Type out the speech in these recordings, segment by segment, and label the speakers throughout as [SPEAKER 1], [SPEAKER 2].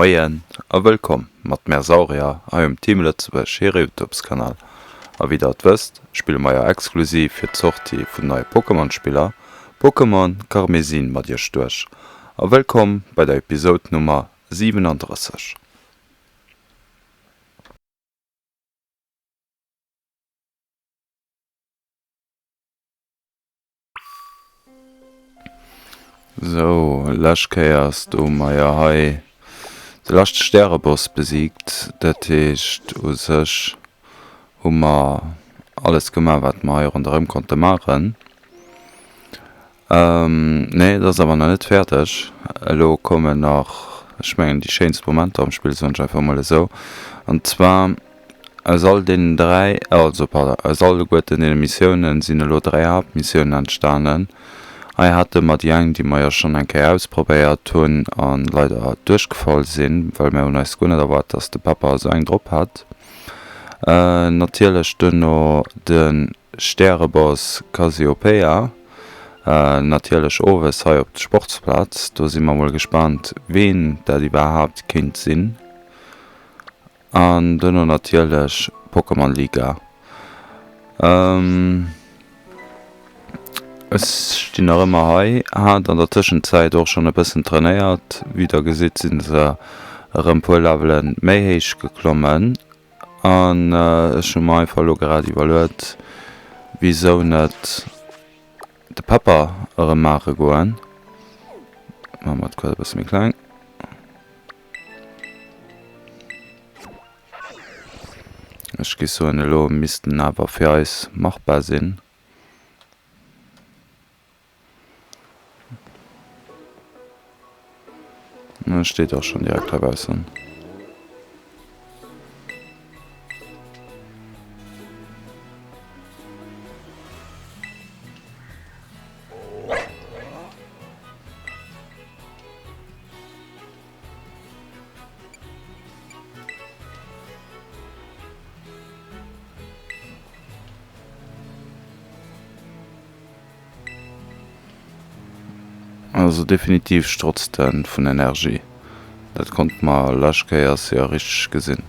[SPEAKER 1] Moien a wëllkomm mat Mersaurier hei um Team Lëtzebuerg hire Youtubeskanal. A wéi der et wësst, spille mer jo exklusiv fir d'Sortie vun neie Pokémon Spiller Pokémon Karmesin mat iech duerch. A wëllkomm bei der Episode Nummer 37. Sou, lescht Kéiers do hu mer jo hei de leschte Stäreboss besiegt. Dat heescht u sech hu mer alles gemaach wat mer hei ronderëm konnte maachen. Nee, et ass awer nach net fäerdeg. Elo kommen nach, ech mengen déi schéinst Momenter am Spill, soen ech einfach mol esou. An zwar Aus all deenen 3, also pardon, aus alleguerten deene Missiounen sinn elo 3 Haaptmissiounen entstanen. Hei hate mer déi eng, déi mer jo schonn eng Kéier ausprobéiert hunn a leider duerchgefall sinn, well mir hunn eis guer net erwaart, dass de Pepper esou eng drop hat. Natierlech duerno de Stäreboss Cassiopeia, natierlech owes hei op d'Sportsplaz. Do si mer mol gespaant, ween dat iwwerhaapt kéint sinn. An duerno natierlech Pokémon Liga. Ech stinn nach ëmmer hei, hat an der Tëschenzäit och schonn e bëssen trainéiert. Wéi der gesitt sinn se erëm puer Levelen méi héich geklommen an ech hu mer einfach elo grad iwwerluet, wisou net de Pepper erëm maache goen. Maache mer d'Quell e bësse méi kleng. Ech géif soen, elo misst en awer fir eis machbar sinn. En steet och schonn direkt heibaussen. Also definitiv strotzt en vun Energie. Dat konnte mer lescht Kéiers jo richteg gesinn.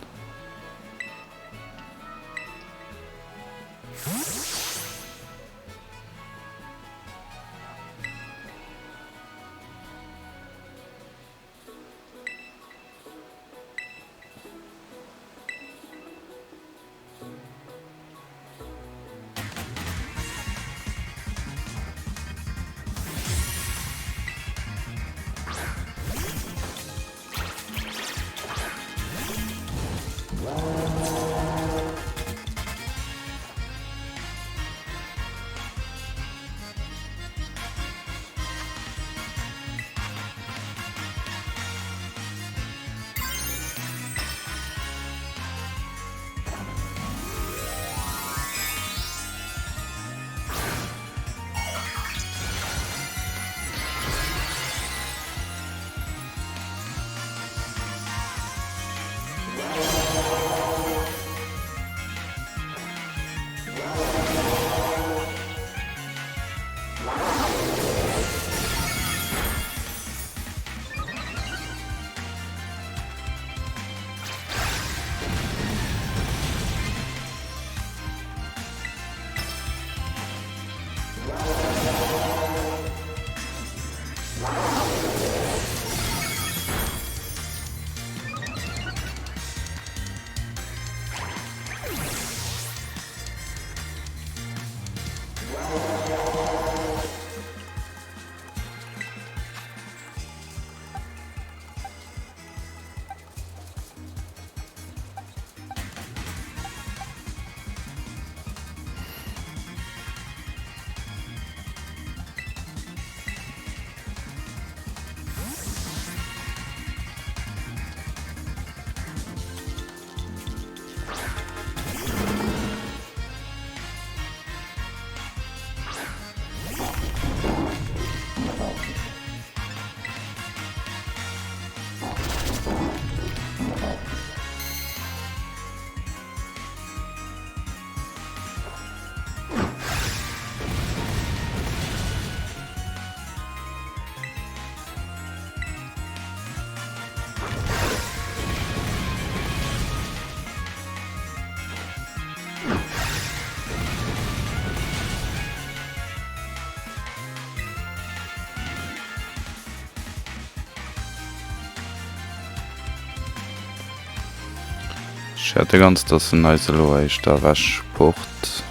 [SPEAKER 1] Ech hätt ganz, dass en eis elo éischter ewech port.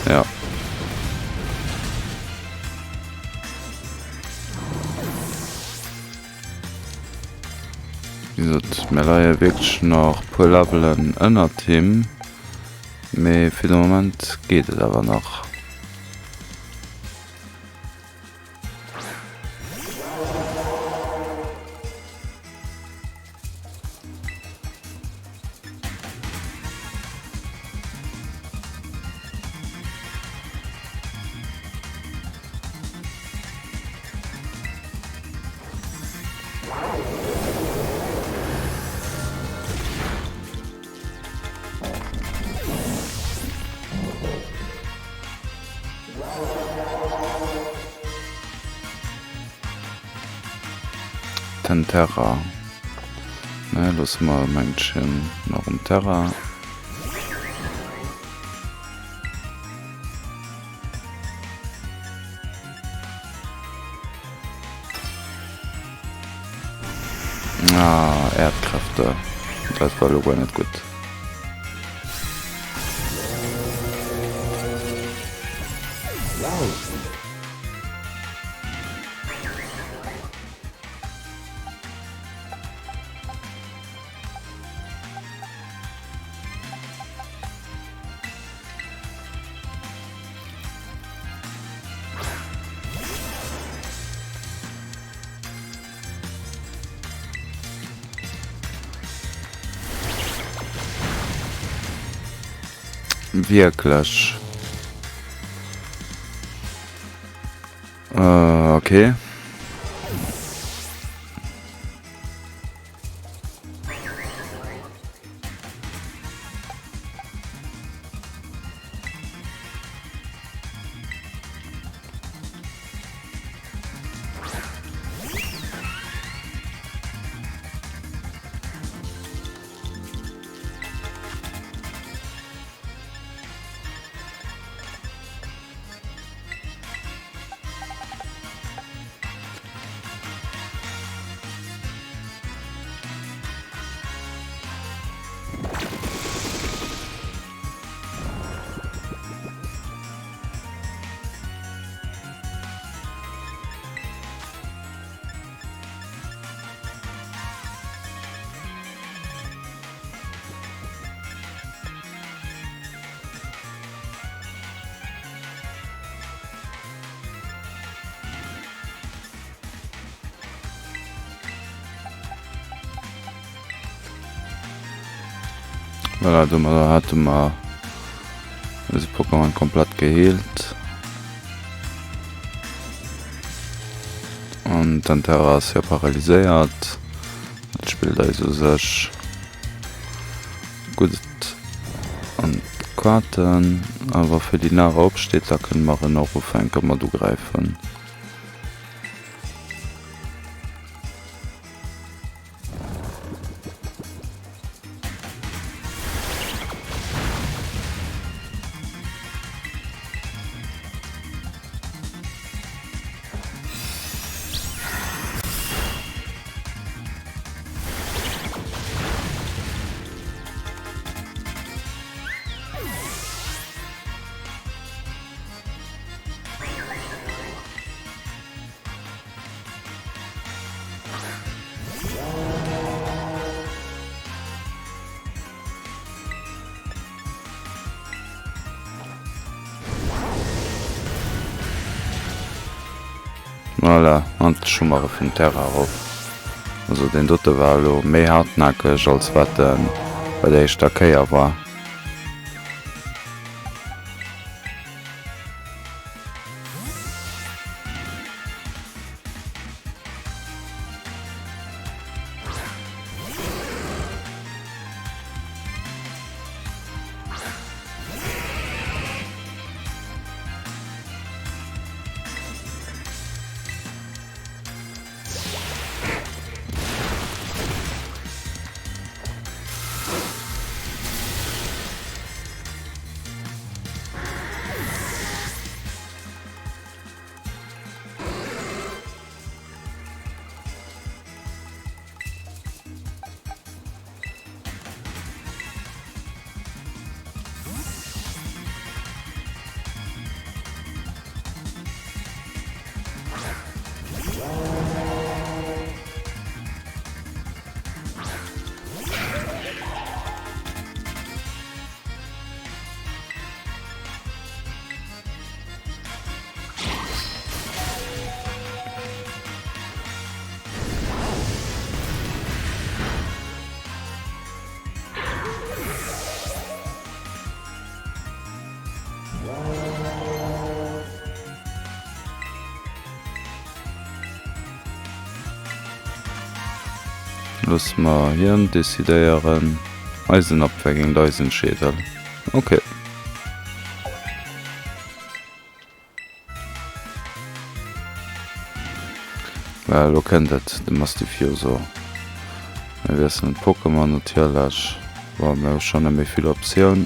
[SPEAKER 1] Ja. Wéi gesot, mir leie wierklech nach puer Levelen ënnert him, mee fir de Moment geet et awer nach. Den Terra. Ne, loosse mer Männchen nach um Terra. Ah, Erdkräfte. Dat war elo guer net gutt. Wierklech? Äh, okay. Voilà, domadder hate mer eise Pokémon komplett geheelt. An d'Antera ass jo paralyséiert. Dat spillt eis u sech gutt an d'Kaarten. Awer fir déi Nara opsteet, da kënne mer en och ufänke mat ugräifen. Voilà, an d'Schummere vum Terrain erof. Also deen dote war elo méi hartnäckeg als wat en bei der éischter Kéier war. Loosse mer hien decidéieren. Eisen Abwehr géint eisen Schädel. Ok. Well elo kënnt et, de Mastifioso. Mir wiesselen d'Pokémon natierlech. Bon, mir hu schonn net méi vill Optioun.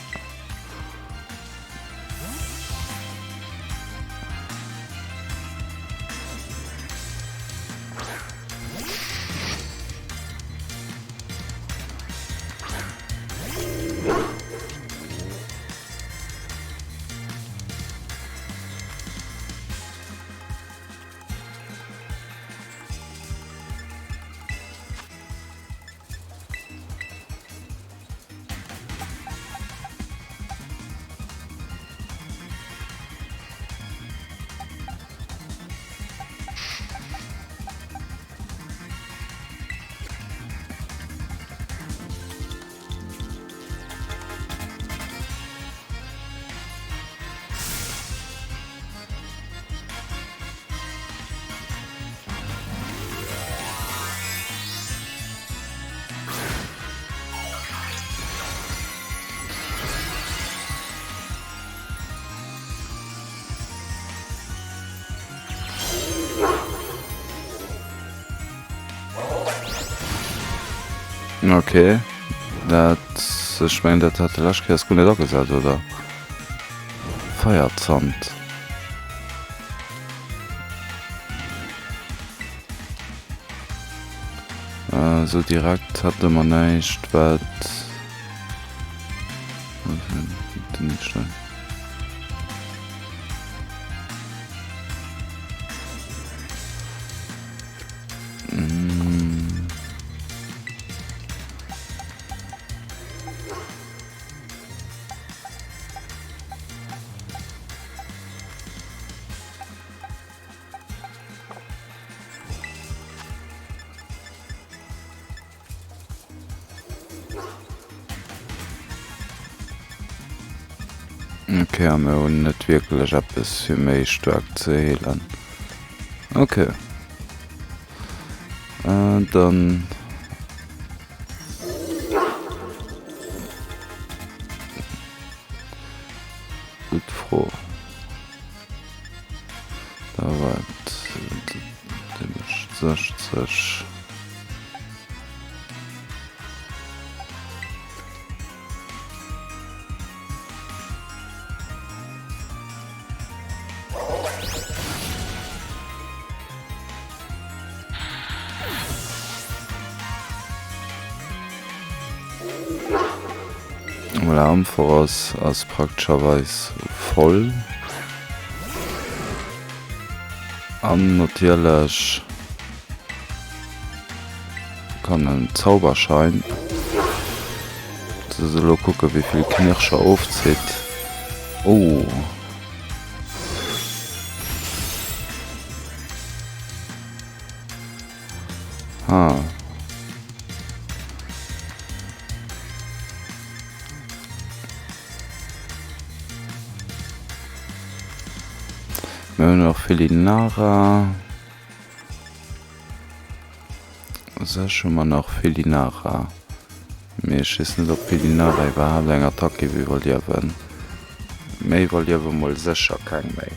[SPEAKER 1] Ok, dat, ech mengen dat hat de lescht Kéiers guer net agesat, oder? Feierzand. Esou direkt hätte mer näischt wat. Ok, a mir hunn net wierklech eppes fir méi staark ze heelen. Ok. Dann. Gutt Fro. Da war et dee mécht 60. Voilà, Amphoros ass praktescherweis voll. An natierlech kann en Zauberschein. Muss elo kucken wéivill Knirscher ofzitt. Oh. Ha. Mir hunn och Felinara. U sech hu mer nach Felinara. Mee ech weess net, ob Felinara iwwerhaapt eng Attack géif iwwerliewen. Méi iwwerliewe mol sécher keng méi.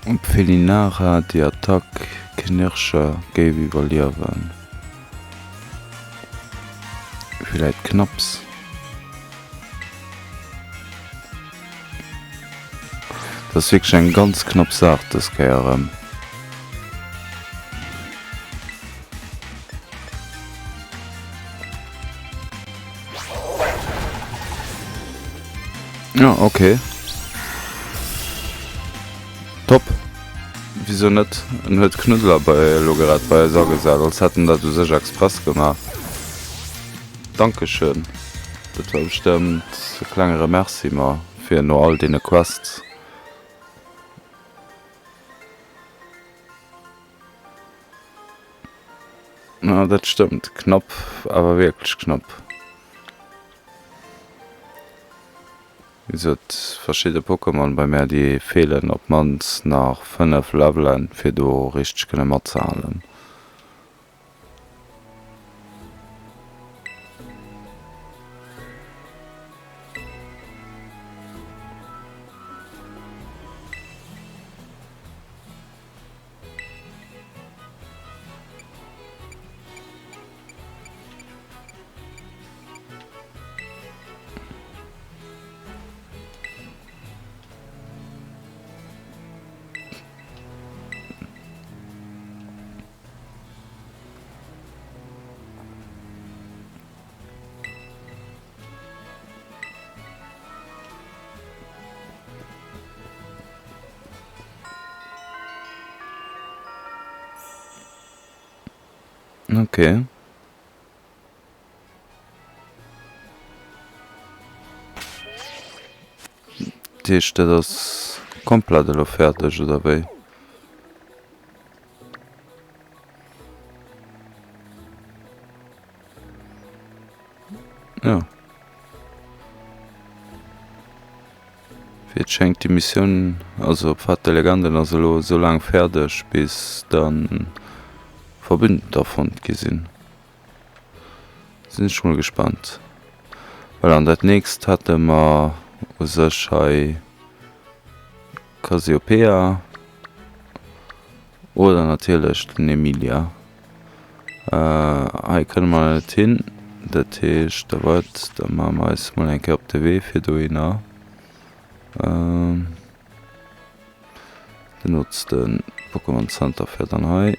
[SPEAKER 1] Ob Felinara déi Attack Knirscher géif iwwerliewen? Villäit knapps. Dat ass wierklech eng ganz knapp Saach dës Kéier erëm. Ah, okay. Top! Wisou net? En huet Knuddeler bei elo grad bei eis agesat, als hätt en dat u sech express gemaach. Dankeschön. Dat war bestëmmt e klenge Remerciement fir no all deene Quests. Ah, dat stëmmt. Knapp, awer wierklech knapp. Wéi gesot, verschidde Pokémon bei mär, déi feelen op d'mannst nach 5 Levelen, fir do richteg kënne matzehalen. Okay. Dat heescht, dat ass komplett elo fäerdeg, oder wéi? Jo. Wéi et schéngt, déi Missioun, also Pfad der Legenden ass elo esou laang fäerdeg, bis dann Verbündeter fonnt gi sinn. Sinn ech mol gespannt. Voilà, an dat nächst hätte mer u sech hei Cassiopeia oder natierlech den Emilia. Hei kënne mer net hin, dat heescht da wat, da maache mer eis mol eng Kéier op de Wee fir dohinner. Den nootste Pokémon Center fäert dann hei.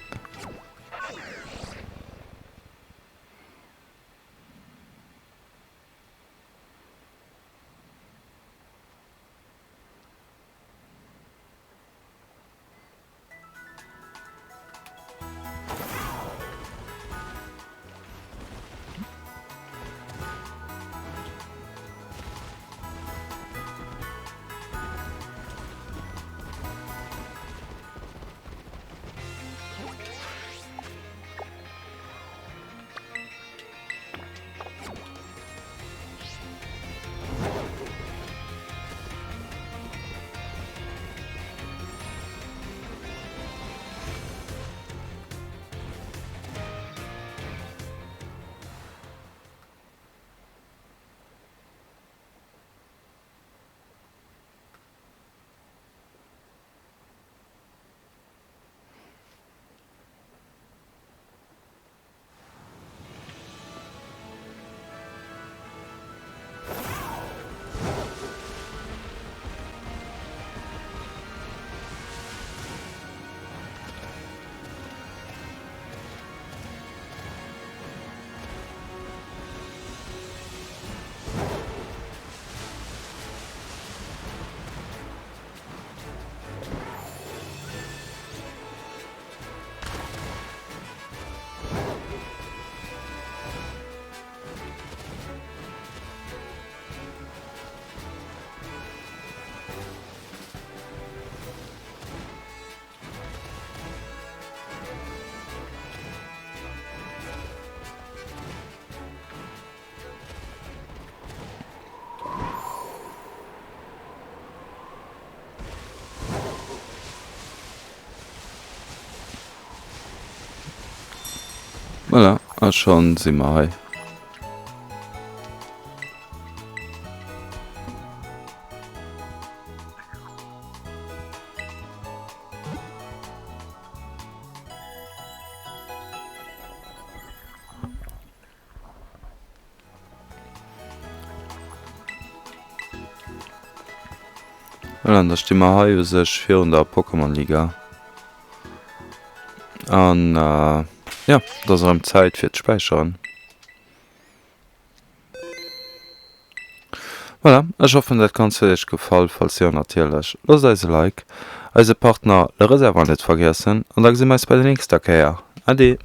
[SPEAKER 1] Voilà, a schonn si mer hei. Voilà, an da sti mer hei u sech virun der Pokémon Liga. An jo, et ass erëm Zäit fir ze späicheren. Voilà, ech hoffen dat Ganzt huet iech gefall. Falls jo natierlech, loosst eis e Like. Eise Partner Le Reservoir net vergiessen an da gesi mer eis bei der nächster Kéier. Ade.